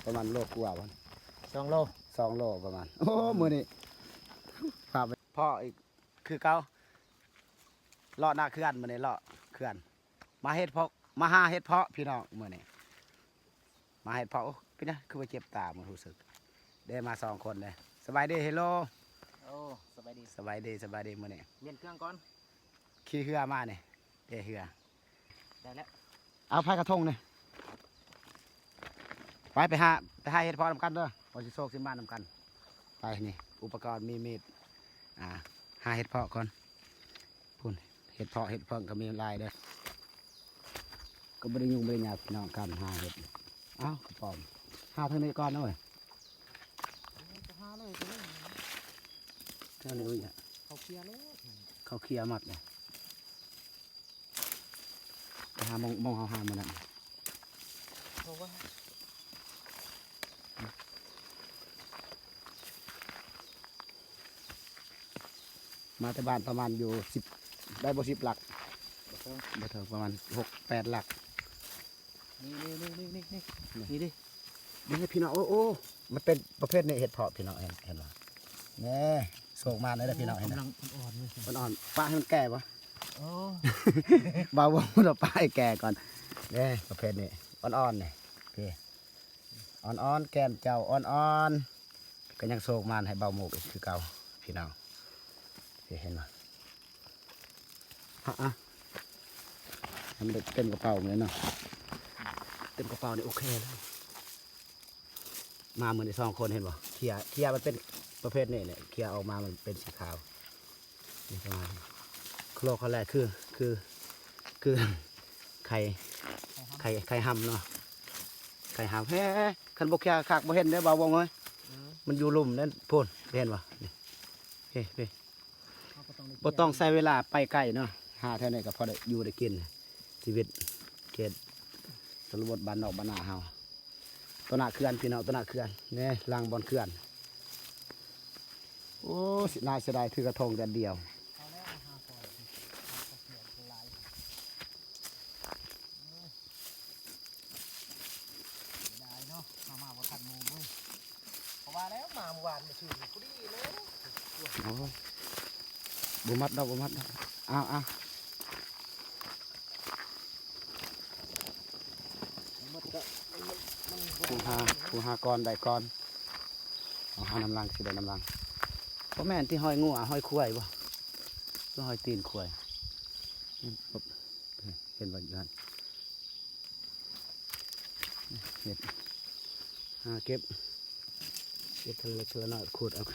ປະມານໂລກວ່າບໍ່? ສອງໂລ ສອງໂລປະມານ. ໂອ້ ມື້ນີ້ພາໄປເພາະອີກຄືເກົ່າ ເລາະໜ້າເຂື່ອນ ມື້ນີ້ເລາະເຂື່ອນ ມາເຮັດເພາະ ມາຫາເຫັດເພາະພີ່ນ້ອງ. ມື້ນີ້ມາເຫັດເພາະ. ໂອ້ ເປັນຫຍັງຄືວ່າເຈັບຕາ? ມັນຮູ້ສຶກເດ້ ມາສອງຄົນເດ້. ສະບາຍດີ ເຮໂລ. ໂອ້ ສະບາຍດີ ສະບາຍດີ ສະບາຍດີ. ມື້ນີ້ປ່ຽນເຄື່ອງກ່ອນ ຂີ່ເຮືອມານີ້ ເດ້ເຮືອ ໄດ້ແລ້ວ. ເອົາພາຍກະທົງນີ້ ໄປ ໄປຫາ ໄປຫາເຫັດເພາະນຳກັນເດີ ວ່າຊິໂຊກຊິໝານນຳກັນ. ໄປ ນີ້ອຸປະກອນ ມີມີດ ອ່າ ຫາເຫັດເພາະກ່ອນ. ພຸ້ນ ເຫັດເພາະ ເຫັດເຜິ້ງກໍມີຫຼາຍເດີ. ກໍບໍ່ໄດ້ຫຍຸ້ງບໍ່ໄດ້ຍາກພີ່ນ້ອງ ການຫາເຫັດ. ເອົ້າ ກະປອມ ຫາທາງນີ້ກ່ອນເວີຍ. ຫາເລີຍ ແຖວນີ້ ເຂົາເຄຍແລ້ວ ເຂົາເຄຍໝົດເລີຍ. ໄປຫາໝ່ອງ ໝ່ອງເຮົາຫາມື້ນັ້ນ ເພາະວ່າ ມາແຕ່ບ້ານປະມານຢູ່ສິບ ໄດ້ບໍ່ສິບຫຼັກ ບໍ່ເຖິງ ບໍ່ເຖິງ ປະມານຫົກແປດຫຼັກ. ນີ້ ນີ້ ນີ້ ນີ້ ນີ້ ນີ້ ນີ້ ນີ້ເດ້ ນີ້ພີ່ນ້ອງ. ໂອ້ ໂອ້ ມັນເປັນປະເພດນີ້ ເຫັດເພາະພີ່ນ້ອງ ເຫັນ ເຫັນບໍ່? ແນ່ ໂຊກມາແລ້ວເດີພີ່ນ້ອງ ເຫັນບໍ່? ກຳລັງອ່ອນໆເລີຍ ອ່ອນໆ. ປະໃຫ້ມັນແກ່ບໍ່? ໂອ້ ບ່າວວົງເອົາປະໃຫ້ແກ່ກ່ອນເດ້. ປະເພດນີ້ອ່ອນໆ ນີ້ ອ່ອນໆ ແກ່ນເຈົ້າອ່ອນໆ ກໍຍັງໂຊກມາໃຫ້ບ່າວໝູກອີກຄືເກົ່າພີ່ນ້ອງ. ເຫັນບໍ່? ອະ ອະ ໃຫ້ມັນໄດ້ເຕັມກະເປົາແມ່ນເນາະ ເຕັມກະເປົານີ້ໂອເຄເລີຍ. ມາມື້ນີ້ສອງຄົນ ເຫັນບໍ່? ເຄຍ ເຄຍມັນເປັນປະເພດນີ້ແຫຼະ ເຄຍອອກມາມັນເປັນສີຂາວ ນີ້ປະມານນີ້. ໂຄລອຄອນແລກຄື ຄື ຄືໄຂ່ ໄຂ່ຫຳເນາະ ໄຂ່ຫຳ. ເຮີ ຄັນບໍ່ເຄຍຄັກບໍ່ເຫັນເດ້ບ່າວວົງເອີຍ ມັນຢູ່ລຸ່ມນັ້ນ ພຸ້ນ ເຫັນບໍ່? ນີ້ ເຮີ ເຮີ ບໍ່ຕ້ອງໃຊ້ເວລາໄປໄກເນາະ ຫາແຖວນີ້ກໍພໍໄດ້ຢູ່ໄດ້ກິນ. ຊີວິດເຂດຊົນນະບົດບ້ານນອກບ້ານນາເຮົາ ຕໍ່ໜ້າເຂື່ອນພີ່ນ້ອງ ຕໍ່ໜ້າເຂື່ອນ ແນ່ ຫຼັງບ່ອນເຂື່ອນ. ໂອ້ ເສຍ ນາຍເສຍດາຍ ຖືກະທົງແຕ່ດຽວ. ເສຍດາຍເນາະ ເຮົາມາບໍ່ທັນໝູ່ເວີຍ. ເພາະວ່າແລ້ວມາມື້ວານມື້ຊືນນີ້ພໍດີເລີຍ. ໂອ້ຍ ບໍ່ມັດດອກ ບໍ່ມັດດອກ. ເອົາ ເອົາ ໝົດກໍ ມັນ ມັນ ຜູ້ຫາ ຜູ້ຫາກ່ອນໄດ້ກ່ອນ. ເອົາ ຫານຳຫຼັງ ຊິໄດ້ນຳຫຼັງ. ບໍ່ແມ່ນທີ່ຮອຍງົວ ຮອຍຄວາຍບໍ່? ຄືຮອຍຕີນຄວາຍ. ອືມ ເຫັນບໍ່ຢູ່ຫັ້ນ ເຫັດ ຫາເກັບ ເກັບເທື່ອລະເລັກເທື່ອລະນ້ອຍ ຂຸດເອົາ.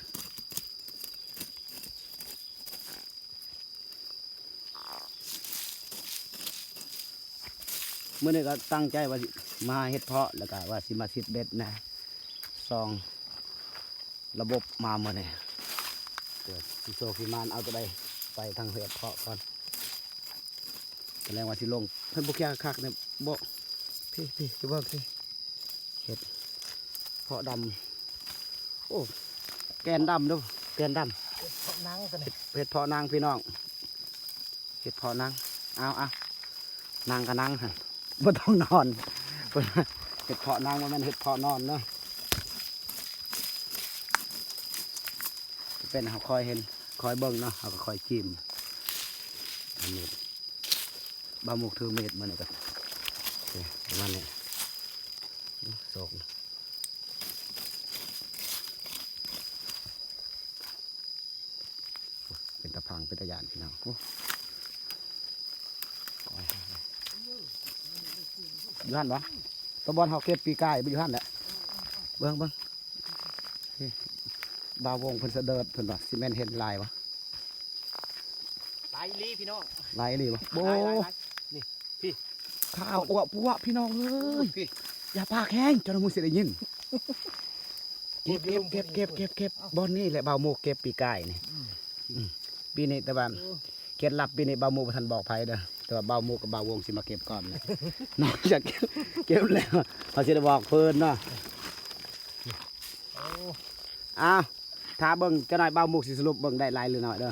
ມື້ນີ້ກໍຕັ້ງໃຈວ່າຊິມາຫາເຫັດເພາະ ແລ້ວກໍວ່າຊິມາຊິດເບັດນະ ສ່ອງລະບົບມາມື້ນີ້ ເພື່ອຊິໂຊກຊິໝານເອົາຕົວໃດໄປທາງເຫັດເພາະກ່ອນ. ກະແລງວ່າຊິລົງ ເພິ່ນບໍ່ເຄຍຄັກນີ້ບໍ່. ພີ້ ພີ້ ຊິເບິ່ງຊິ ເຫັດເພາະດຳ. ໂອ້ ແກ່ນດຳເດີ ແກ່ນດຳ. ເຫັດເພາະນາງຕົວນີ້ ເຫັດເພາະນາງພີ່ນ້ອງ ເຫັດເພາະນາງ. ເອົາ ເອົາ ນັ່ງກໍນັ່ງ ບໍ່ຕ້ອງນອນ. ເຫັດເພາະນາງ ບໍ່ແມ່ນເຫັດເພາະນອນເນາະ. ເປັນເຮົາຄອຍເຫັນ ຄອຍເບິ່ງເນາະ ເຮົາກໍຄອຍຈິ້ມ. ອັນນີ້ບ່າວໝູກຖືມີດມື້ນີ້ກໍ ປະມານນີ້ ໂຊກ. ເປັນຕາພັງ ເປັນຕາຢ້ານພີ່ນ້ອງ. ໂອ້ ຢູ່ຫັ້ນບໍ່? ຕະບ່ອນເຮົາເກັບປີກາຍບໍ່? ຢູ່ຫັ້ນແຫຼະ. ເບິ່ງ ເບິ່ງ ນີ້ ບ່າວວົງເພິ່ນສະເດີດ ເພິ່ນວ່າຊິແມ່ນເຫັນຫຼາຍບໍ່? ຫຼາຍອີ່ຫຼີພີ່ນ້ອງ ຫຼາຍອີ່ຫຼີບໍ່? ໂອ້ ຫຼາຍໆໆ ນີ້ ພີ້ ຂາວອົວະປົວະພີ່ນ້ອງເອີຍ. ພີ້ ຢ່າປາກແຮງ ເຈົ້ານະໝູຊິໄດ້ຍິນ. ເກັບ ເກັບ ເກັບ ເກັບ ເກັບ ເກັບ. ບ່ອນນີ້ແຫຼະບ່າວໝູກເກັບປີກາຍນີ້. ອືມ ອືມ ປີນີ້ ແຕ່ວ່າ ໂອ້ ເຄັດລັບປີນີ້ບ່າວໝູກບໍ່ທັນບອກໃຜເດີ ແຕ່ວ່າບ່າວໝູກກັບບ່າວວົງຊິມາເກັບກ່ອນ. ນອກຈາກເກັບ ເກັບແລ້ວ ເຮົາຊິໄດ້ບອກເພິ່ນເນາະ. ໂອ້ ອ້າວ ຖ້າເບິ່ງຈັກໜ້ອຍ ບ່າວໝູກຊິສະຫຼຸບເບິ່ງໄດ້ຫຼາຍຫຼືໜ້ອຍເດີ. ໂ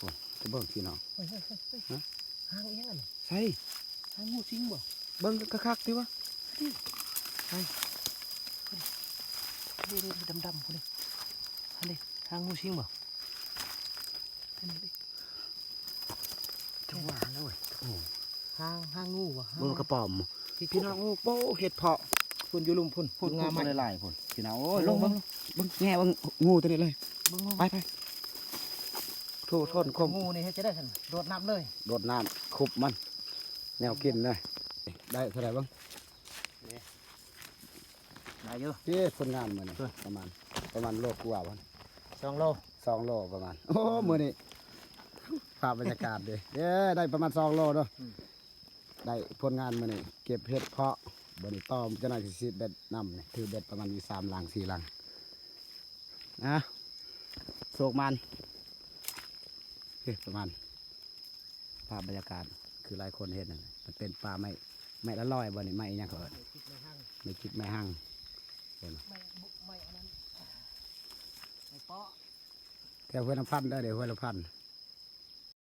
ອ້ ຈະເບິ່ງພີ່ນ້ອງ. ເຮີ້ຍ ຫາງອີ່ຫຍັງອັນນີ້? ໃສ? ຫາງງູສິງບໍ່? ເບິ່ງຄັກໆຕິວະ. ໃສ? ເຮີ້ຍ ເຮີ້ຍ ນີ້ໆ ດຳໆ ພຸ້ນນີ້ ຫັ້ນເດ້ ຫາງງູຊິງບໍ່? ຫັ້ນເດ້ ຈັງຫວະແລ້ວເວີຍ ໂອ້ ຫາງ ຫາງງູບໍ່? ຫາງ ບໍ່ ກະປອມ ພີ່ນ້ອງ ໂອ້ ເຫັດເຜາະ ພຸ້ນຢູ່ລຸ່ມພຸ້ນ ພຸ້ນ ງາມ ພຸ້ນ ຫຼາຍໆ ພຸ້ນ ພີ່ນ້ອງ ໂອ້ຍ ເບິ່ງ ລົງ ເບິ່ງ ເບິ່ງ ແງ່ເບິ່ງງູຕົວນີ້ເລີຍ ເບິ່ງງູ ໄປ ໄປ ໂທ້ ຊົນຄົມ ງູນີ້ເຮັດຈັ່ງໃດຊັ້ນ? ໂດດນ້ຳເລີຍ ໂດດນ້ຳ ຄຸບມັນ ແນວກິນເລີຍ ໄດ້ເທົ່າໃດເບິ່ງ? ໄດ້ຢູ່ ເອີ ຜົນງານມື້ນີ້ ປະມານ ປະມານໂລກວ່າບໍ່? ສອງໂລ ສອງໂລປະມານ ໂອ້ ມື້ນີ້ ພາບບັນຍາກາດເດ້ ເອີ ໄດ້ປະມານສອງໂລເນາະ ອືມ ໄດ້ຜົນງານມື້ນີ້ ເກັບເຫັດເຜາະ ບັດນີ້ຕໍ່ ເຈົ້າໜ້າທີ່ຊິເດັດນຳນີ້ ຖືເບັດປະມານຢູ່ສາມຫຼັງ ສີ່ຫຼັງ ອ່ະ ໂຊກໝານ ເອີ ປະມານ ພາບບັນຍາກາດ ຄືຫຼາຍຄົນເຫັນນັ້ນ ມັນເປັນປ່າໄມ້ ໄມ້ລະລອຍບໍ່ນີ້ ໄມ້ອີຫຍັງເຂົາເອີ້ນ ໄມ້ຈິກໄມ້ຮັ່ງ ເຫັນບໍ່? ໄມ້ບຸ ໄມ້ອັນນັ້ນ ໄມ້ເປາະ ແຖວຫ້ວຍລຳພັນເດີ ເດີ ຫ້ວຍລຳພັນ